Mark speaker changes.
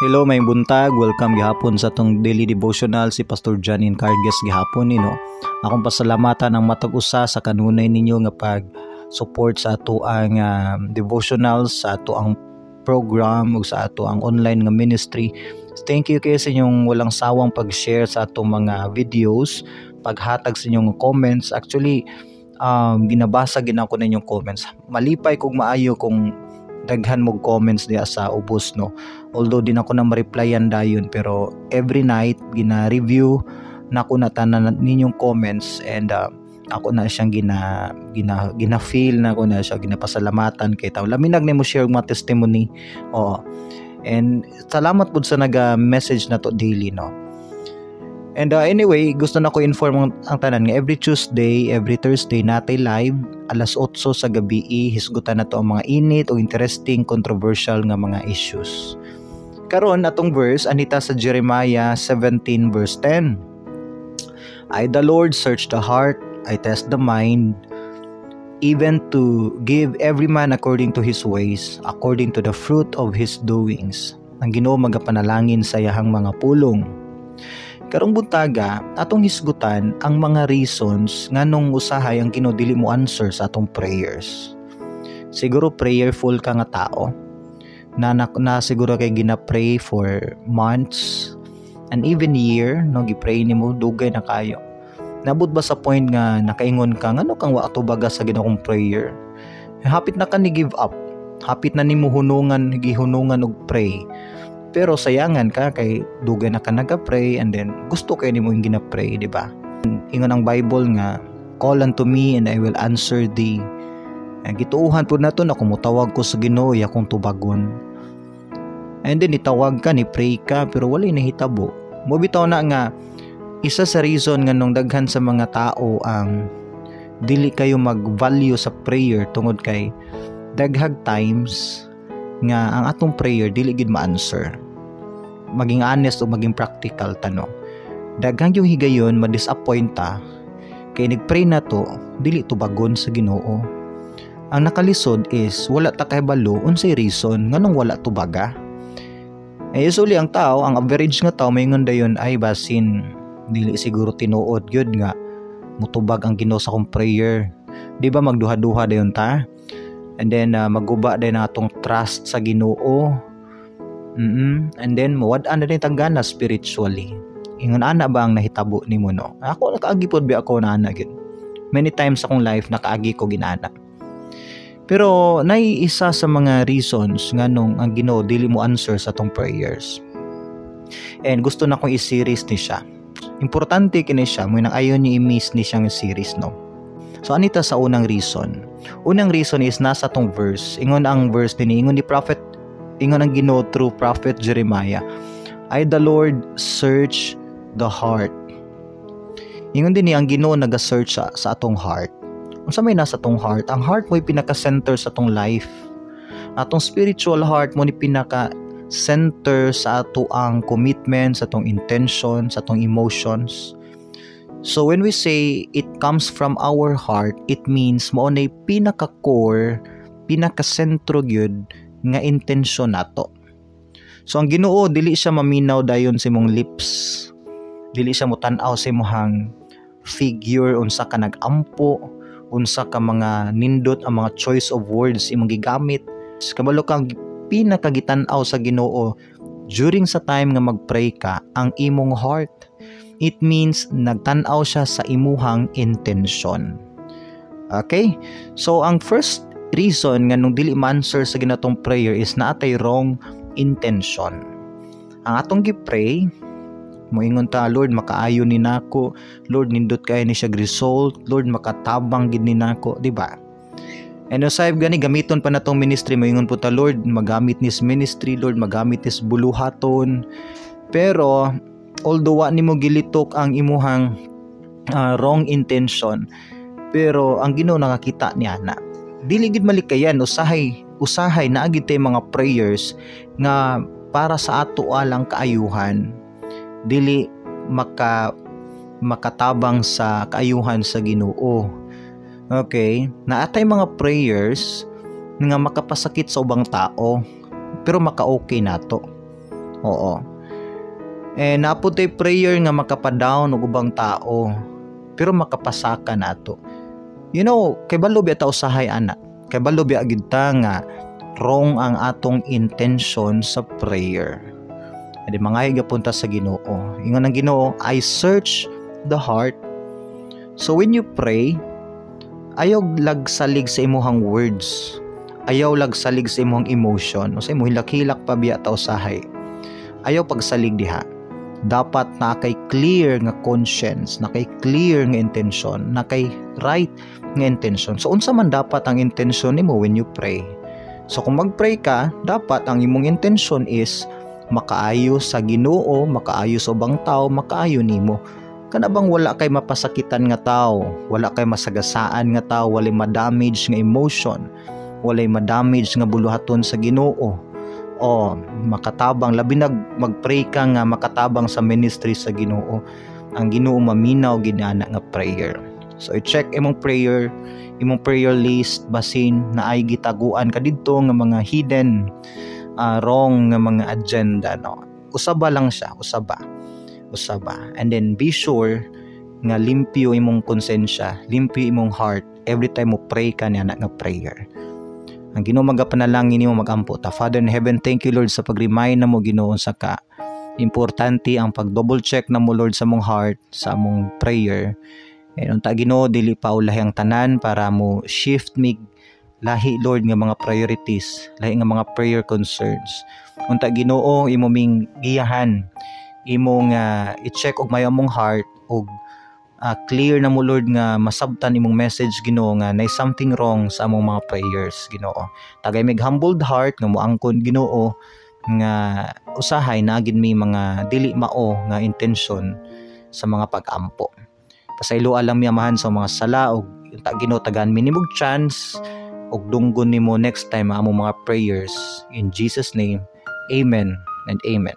Speaker 1: Hello, maayong buntag. Welcome gihapon sa atong daily devotional, si Pastor John Encargues gihapon ni, no. Akong pasalamatan ang matag usa sa kanunay ninyo nga pag support sa ato ang devotionals, sa ato ang program ug sa ato ang online nga ministry. Thank you kayo sa inyong walang sawang pag-share sa atong mga videos, paghatag sa inyong comments. Actually, ginabasa gid nako ninyong comments. Malipay kog maayo kung daghan mo comments diya sa ubos, no. Although di na ko na ma-replyan dayon, pero every night gina-review nako na tanan ninyong comments and ako na siyang gina gina gina feel na ako na siya, ginapasalamatan kay tao laminag nimo share mga testimony. Oo, and salamat pud sa naga-message na to daily, no. And anyway, gusto na ko inform ang tanan nga every Tuesday, every Thursday natay live alas 8 sa gabi, hisgutan na to ang mga init o interesting, controversial nga mga issues. Karon, atong verse anita sa Jeremiah 17 verse 10. "I, the Lord, search the heart, I test the mind, even to give every man according to his ways, according to the fruit of his doings." Ang Ginoo magapanalangin sa iyahang mga pulong. Karong buntaga, atong hisgutan ang mga reasons nganong usahay ang Ginoo dili mo answer sa atong prayers. Siguro prayerful ka nga tao. Na siguro kay gina-pray for months and even year, no, gi-pray nimo dugay na kayo. Nabot ba sa point nga nakaingon ka, "Ngano kang wa tubaga sa Ginoo prayer?" Hapit na ka ni give up. Hapit na nimo hunungan, gihunungan og pray. Pero sayangan ka kay dugay na ka naga-pray and then gusto kay nimo yung gina-pray, di ba? Ingon ang Bible nga, "Call unto me and I will answer thee." Ang gituuhan po nato na kung mutawag ko sa Ginoo, akong tubagon. And then itawag ka ni pray ka pero walay nahitabo. Mo bitaw na nga isa sa reason nga nung daghan sa mga tao ang dili kayo mag-value sa prayer tungod kay daghag times nga ang atong prayer dili gid ma-answer. Maging honest o maging practical ta, no. Daghang yung higayon ma-disappoint ta kay nag-pray na to, dili tubagon sa Ginoo. Ang nakalisod is wala ta kahibalo unsay reason nganong wala tubaga. Eh usually ang tao, ang average nga tao maingon dayon, "Ay, basin dili siguro tinuod gyud nga mutubag ang Ginoo sa akong prayer." Di ba magduha-duha dayon ta? And then maguba din ang atong trust sa Ginoo. And then mawad-an na din tang gana spiritually. Ingon ana ba ang nahitabo nimo, no? Ako, nakaagi pod bi ako na ana gyud. Many times sa akong life nakaagi ko ginana. Pero nay isa sa mga reasons nganong ang Ginoo dili mo answer sa atong prayers. And gusto na kong i-series ni siya. Importante kini siya, mo nang ayon niyo i-miss ni siyang series, no. So anita sa unang reason. Unang reason is nasa tong verse. Ingon ang verse dinhi, ingon ni prophet, ingon ang Ginoo through prophet Jeremiah, "I, the Lord, search the heart." Ingon din ni ang Ginoo naga-search sa atong heart. Unsa may nasa atong heart? Ang heart mo pinaka-center sa atong life. Atong spiritual heart mo ni pinaka center sa ato ang commitment, sa atong intention, sa atong emotions. So when we say it comes from our heart, it means mao na pinaka-core, pinaka-sentro gyud nga intensyon nato. So ang Ginoo dili siya maminaw dayon sa imong lips. Dili siya motan-aw sa imong figure, unsa ka nag-ampo, unsa ka mga nindot ang mga choice of words imong gigamit. Kabalo kang pinakagitan-aw sa Ginoo during sa time nga magpray ka ang imong heart. It means nagtan-aw siya sa imuhang intention. Okay? So ang first reason nga nung dili ma-answer sa Ginoo atong prayer is naatay wrong intention. Ang atong gi-pray, moingon ta, "Lord, makaayo ni nako. Lord, nindot kay ni siya result. Lord, makatabang gid ni nako," di ba? And usab gani gamiton pa natong ministry, moingon po ta, "Lord, magamit nis ministry. Lord, magamit nis buluhaton." Pero although wa nimo gilitok ang imuhang wrong intention, pero ang Ginoo nakakita niya na. Dili gid malikayan, usahay usahay naa gid tay mga prayers nga para sa ato alang kaayuhan dili makatabang sa kaayuhan sa Ginoo. Okay, naatay mga prayers nga makapasakit sa ubang tao pero maka-okay nato. Oo. Eh naa pod tay prayer nga makapa-down og ubang tao pero makapasaka nato. Kay balo biya ta usahay ana. Kay balo biya gid ta nga wrong ang atong intention sa prayer. Adi mangayo gyapon ta sa Ginoo. Ingon ang Ginoo, "I search the heart." So when you pray, ayaw lagsalig sa imuhang words. Ayaw lagsalig sa imuhang emotion. O sa imo hilak-hilak pa biya ta usahay. Ayaw pagsalig diha. Dapat na kay clear nga conscience, na kay clear nga intention, na kay right nga intention. So unsa man dapat ang intention nimo when you pray? So kung mag-pray ka, dapat ang imong intention is makaayo sa Ginoo, makaayo sa ubang tao, makaayo nimo. Kana bang wala kay mapasakitan nga tao, wala kay masagasaan nga tao, walay ma-damage nga emotion, walay ma-damage nga buluhaton sa Ginoo. O makatabang, labi nag mag-pray ka nga makatabang sa ministry sa Ginoo. Ang Ginoo maminaw gid ana nga prayer. So i-check imong prayer, imong prayer list, basin naay gitaguan ka didto nga mga hidden wrong nga mga agenda, no. Usaba lang siya, usaba. Usaba. And then be sure nga limpyo imong konsensya, limpyo imong heart every time mo pray ka niya nga prayer. Ang Ginoo magapanalangin nimo, magampo ta. Father in heaven, thank you, Lord, sa pag-remind namo, Ginoo, sa ka importante ang pag double check namo, Lord, sa mong heart, sa among prayer. And unta, Ginoo, dili pa ulahi ang tanan para mo shift mig lahi, Lord, nga mga priorities, lahi nga mga prayer concerns. Unta, Ginoo, imo ming giyahan, imong i-check og may among heart og clear na mo, Lord, nga masabtan imong message, Ginoo, nga nay something wrong sa among mga prayers, Ginoo. Tagay mig humbled heart nga moangkon, Ginoo, nga usahay naa gid mi mga dili mao nga intention sa mga pag-ampo. Pasayloa lang mi, Amahan, sa mga sala og unta, Ginoo, tagaan mi nimog chance og dunggon nimo next time ang among mga prayers. In Jesus' name, amen and amen.